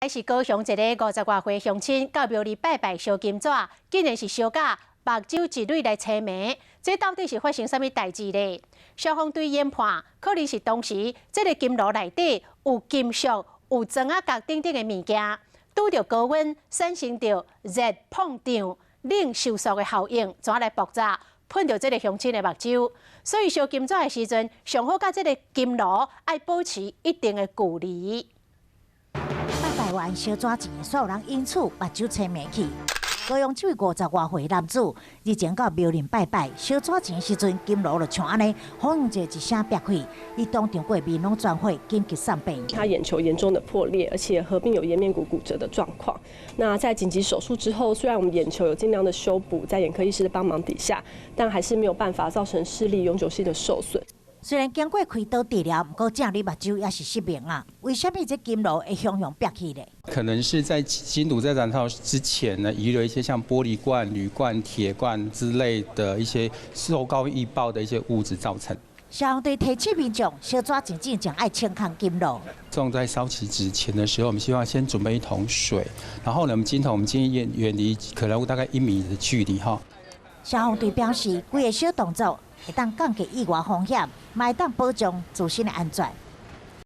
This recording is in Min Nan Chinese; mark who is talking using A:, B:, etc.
A: 是高雄一个50外歲鄉親到廟裡拜拜燒金紙，竟然是燒甲目睭一蕊來青糜，這到底是發生啥物代誌咧？消防隊研判，可能是當時這个金爐內底有金屬、有磚仔角等等的物件，拄著高溫產生著熱膨脹、冷收縮的效應，怎來爆炸，噴著這个鄉親的目睭。所以燒金紙的時陣，上好佮這个金爐愛保持一定的距離。
B: 拜拜完燒紙錢，煞有人因此目睭青糜去。高雄這位50外歲男子日前到廟裡拜拜，燒紙錢時陣，金爐就像按呢，轟一聲煏開，伊當場過面攏全火，緊急送病。
C: 他眼球嚴重的破裂，而且合併有顏面骨骨折的狀況。那在緊急手術之後，雖然我們眼球有盡量的修補，在眼科醫師的幫忙底下，但還是沒有辦法造成視力永久性的受損。
B: 雖然經過開刀治療，毋過這裡目睭也是失明啊。為啥物這金爐會雄雄煏去咧？
D: 可能是在金爐在燃燒之前呢，遺留一些像玻璃罐、鋁罐、鐵罐之類的一些受高易爆的一些物質造成。
B: 消防隊提醒民眾，燒紙錢之前愛清空金爐。
D: 眾在燒起紙錢的時候，我們希望先準備一桶水，然後呢，我們金桶我們建議遠離可燃物大概1米的距離哈。
B: 消防隊表示，幾个小動作會當降低意外風險，嘛會當保障自身的安全。